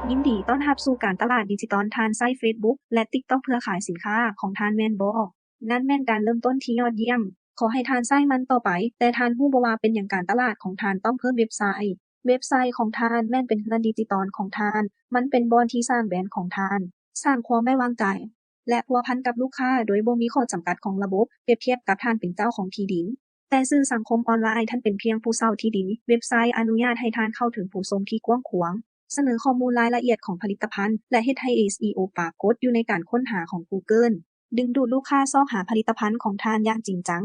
ຍິນດີຕ້ອນຮັບສູ່ການຕະຫຼາດດິຈິຕອນ. ທ່ານໃຊ້ Facebook ແລະ TikTok ເພື່ອຂາຍສິນຄ້າຂອງທ່ານແມ່ນບໍ່? ນັ້ນແມ່ນການເລີ່ມຕົ້ນທີ່ຍອດຢ້ຽມ. ຂໍໃຫ້ທ່ານໃຊ້ມັນຕໍ່ໄປ. ແຕ່ທ່ານຮູ້ບໍ່ວ່າເປັນຫຍັງການຕະຫຼາດຂອງທ່ານຕ້ອງເພີ່ມເວັບໄຊ? ເວັບໄຊຂອງທ່ານແມ່ນເປັນເຮືອນດິຈິຕອນຂອງທ່ານ. ມັນເປັນບ່ອນທີ່ສ້າງແບຣນຂອງທ່ານ, ສ້າງຄວາມໄວ້ວາງໃຈ ແລະ ພົວພັນກັບລູກຄ້າໂດຍບໍ່ມີຂໍ້ຈຳກັດຂອງລະບົບ, ປຽບທຽບກັບທ່ານເປັນເຈົ້າຂອງທີ່ດິນ. ແຕ່ສື່ສັງຄົມອອນລາຍ, ທ່ານເປັນພຽງຜູ້ເຊົ່າທີ່ດິນ. ເວັບໄຊອະນຸຍາດໃຫ້ທ່ານເຂົ້າເຖິງຜູ້ຊົມທີ່ກວ້າງຂວາງ, ສະເໜີຂໍ້ມູນລາຍລະອຽດຂອງຜະລິດຕະພັນ ແລະ ເຮັດໃຫ້ SEO ປາກົດຢູ່ໃນການຄົ້ນຫາຂອງ Google, ດຶງດູດລູກຄ້າຊອກຫາຜະລິດຕະພັນຂອງທ່ານຢ່າງຈິງຈັງ.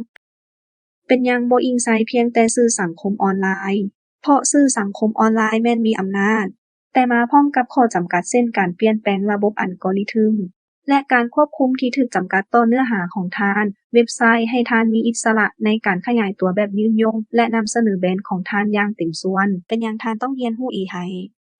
ເປັນຫຍັງບໍ່ອີງໃສ່ພຽງແຕ່ສື່ສັງຄົມອອນລາຍ? ເພາະສື່ສັງຄົມອອນລາຍແມ່ນມີອຳນາດ, ແຕ່ມາພ້ອມກັບຂໍ້ຈຳກັດ ເຊັ່ນ ການປ່ຽນແປງລະບົບອັນກອຣິທຶມ ແລະ ການຄວບຄຸມທີ່ຖືກຈຳກັດຕໍ່ເນື້ອຫາຂອງທ່ານ. ເວັບໄຊໃຫ້ທ່ານມີອິດສະຫຼະໃນການຂະຫຍາຍຕົວແບບຍືນຍົງ ແລະ ນຳສະເໜີແບຣນຂອງທ່ານຢ່າງເຕັມສ່ວນ. ເປັນຫຍັງທ່ານຕ້ອງຮຽນຮູ້ ເອໄອ?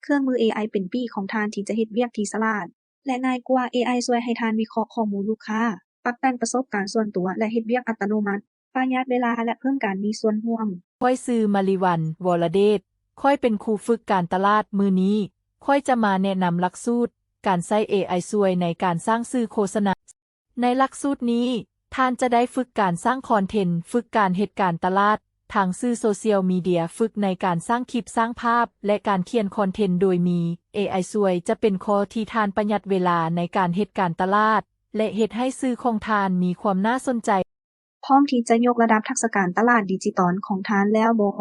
ເຄື່ອງມື ເອໄອ ເປັນປີ້ຂອງທ່ານທີ່ຈະເຮັດວຽກທີ່ສະຫຼາດ ແລະ ງ່າຍກວ່າ. ເອໄອຊ່ວຍໃຫ້ທ່ານວິເຄາະຂໍ້ມູນລູກຄ້າ, ປັບແຕ່ງປະສົບການສ່ວນຕົວ ແລະ ເຮັດວຽກອັດຕະໂນມັດ, ປະຢັດເວລາ ແລະ ເພີ່ມການມີສ່ວນຮ່ວມ. ຂ້ອຍຊື່ ມາລີວັນ ວໍລະເດດ. ຂ້ອຍເປັນຄູຝຶກການຕະຫຼາດ. ມື້ນີ້ ຂ້ອຍຈະມາແນະນຳຫຼັກສູດການໃຊ້ ເອໄອ ຊ່ວຍໃນການສ້າງສື່ໂຄສະນາ. ໃນຫຼັກສູດນີ້, ທ່ານຈະໄດ້ຝຶກການສ້າງຄອນເທັນ, ຝຶກການເຮັດການຕະຫຼາດທາງສື່ໂຊຊຽວມີເດຍ, ຝຶກໃນການສ້າງຄລິບ, ສ້າງພາບ ແລະ ການຂຽນຄອນເທັນໂດຍມີ ເອໄອ ຊ່ວຍ. ຈະເປັນຂໍ້ທີ່ທ່ານປະຢັດເວລາໃນການເຮັດການຕະຫຼາດ ແລະ ເຮັດໃຫ້ສື່ຂອງທ່ານມີຄວາມໜ້າສົນໃຈ. ພ້ອມທີ່ຈະຍົກລະດັບທັກສະການຕະຫຼາດດິຈິຕອນຂອງທ່ານແລ້ວບໍ່?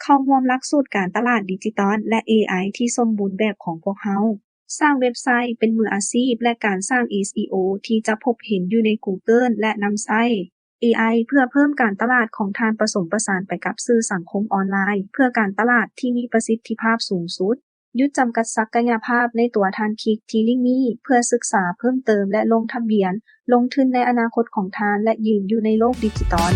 ເຂົ້າຮ່ວມຫຼັກສູດການຕະຫຼາດດິຈິຕອນ ແລະ ເອໄອ ທີ່ສົມບູນແບບຂອງພວກເຮົາ. ສ້າງເວັບໄຊເປັນມືອາຊີບ ແລະ ການສ້າງ SEO ທີ່ຈະພົບເຫັນຢູ່ໃນ Google ແລະ ນຳໃຊ້ ເອໄອ ເພື່ອເພີ່ມການຕະຫຼາດຂອງທ່ານ, ປະສົມປະສານໄປກັບສື່ສັງຄົມອອນລາຍ ເພື່ອການຕະຫຼາດທີ່ມີປະສິດທິພາບສູງສຸດ. ຢຸດຈຳກັດສັກກະຍະພາບໃນຕົວທ່ານ. ຄລິກທີ່ລິ້ງນີ້ເພື່ອສຶກສາເພີ່ມເຕີມ ແລະ ລົງທະບຽນລົງທຶນໃນອະນາຄົດຂອງທ່ານ ແລະ ຢືນຢູ່ໃນໂລກດິຈິຕອນ.